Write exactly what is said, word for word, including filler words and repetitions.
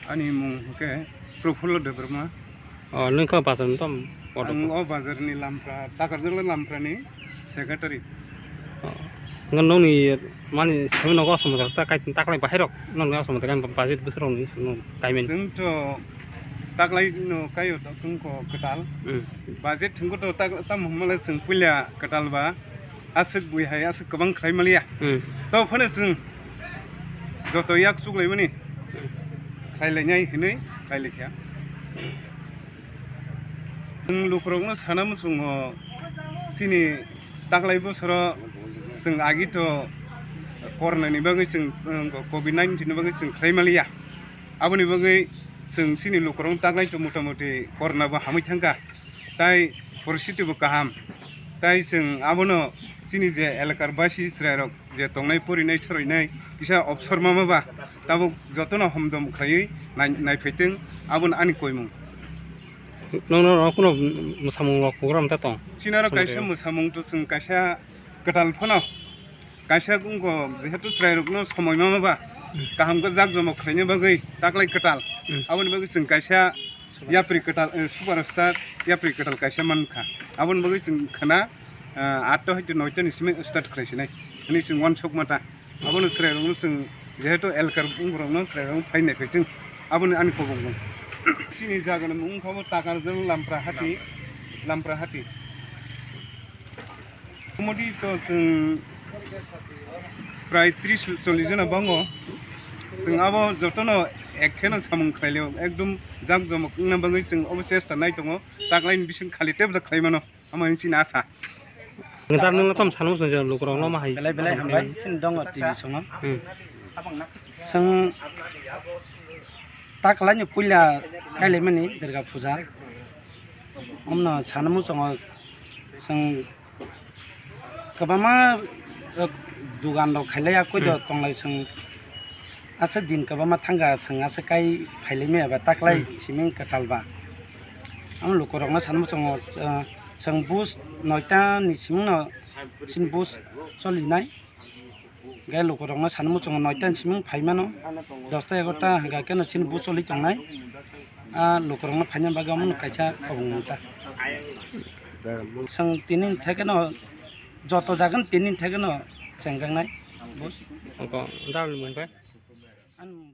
Ani mung hwnkhe Prafullo Debbarma. O, nwng kha bazar ni tamo? Ang o bazar ni Lampra, Takarjala Lampra ni secretary. O, nwng nokni mani simi nogo asomajak ta kai taklai bahai rok nokni asomajak kan budget bwswk rok ni nwng kaimani. Chwng to taklai no kaio to tungko kwtal. Hmm. Budget thwngko to tak-, tamo hwnmale chwng puila kwtal ba aswk bui hai aswk kwbang khlai maliya. Hmm. To phano chwng joto yak chuklaimani khlailainai hinwi khlailaikha. Chwng lukurokno sana muchungo chini taklai bosoro chwng agi to corona ni bagwi chwng, um, covid nineteen ni bagwi chwng khlai maliya. Aboni bagwi chwng chini lukurokno taklai to motamuti corona bo hamwi thangkha. Tai poristiti bo kaham. Tai chwng abono chini je elakar basi chwrairok je tongnai, porinai, soroinai, kisa opsor mama ba, tabuk jotono homdom khlaiwi nai-, naiphaitwng, abono ani koimung. Nono oro kuno mwsamung rok program ta tong? Chini oro kaisa mwsamung to chwng kaisa kwtal phano kaisa wngkho, jehetu chwrairokno somoi mama ba, hmm, kaham khe jak jomok khlaina bagwi taklai kwtal. Hmm. Aboni bagwi chwng kaisa yapri kwtal, eh, superstar yapri kwtal kaisa mankha. Aboni bagwi chwng khna, eh, atta hoite noita ni simi start khlai sinai. Hwnwi chwng uansuk mata. Abono chwrairokno chwng jehetu elkar wngborokno chwrairokno phai nai phaitwng. Aboni ani kobok bo. Chini jagani mung wngkha bo Takarjala Lampra Hati, Lampra Hati. Committee to chwng prai tris chollish jona bango. Chwng abo jotono ek kheno samung khlailio, ekdom jak jomok wngna bagwi chwng obo chesta nai tongo. Taklaini bising khali tebda khlai mano, amo hinwi chini asa. Ntar nwng tamo sana muchung je lukurokno ma hai. Belai belai hambai, chini dongo T V songo. Hmm. Chwng taklaini puila kailaimani Durga Puja. Omno sana muchungo chwng kwbangma, eh, dugan rok khailai ya, koido, hmm, tonglai chwng. Aswk din kwbangma thangkha, chwng aswk kai phailaimaya ba taklai, hmm, siming kwtal ba. Ang lukurokno sana muchungo, eh, chwng bus noita ni simingno chini bus cholinai. Gai lukurokno sana muchungo noita ni siming phaimano, dosta egarta hwnkha khe no chini bus choli tongnai. A lukurokno phaina bagwi omono kaisa kobong nang ta. Chwng tini thai kheno joto jaga ni tini thai kheno chengjaknai bus. Oko, dal ni mung khe? Ani mung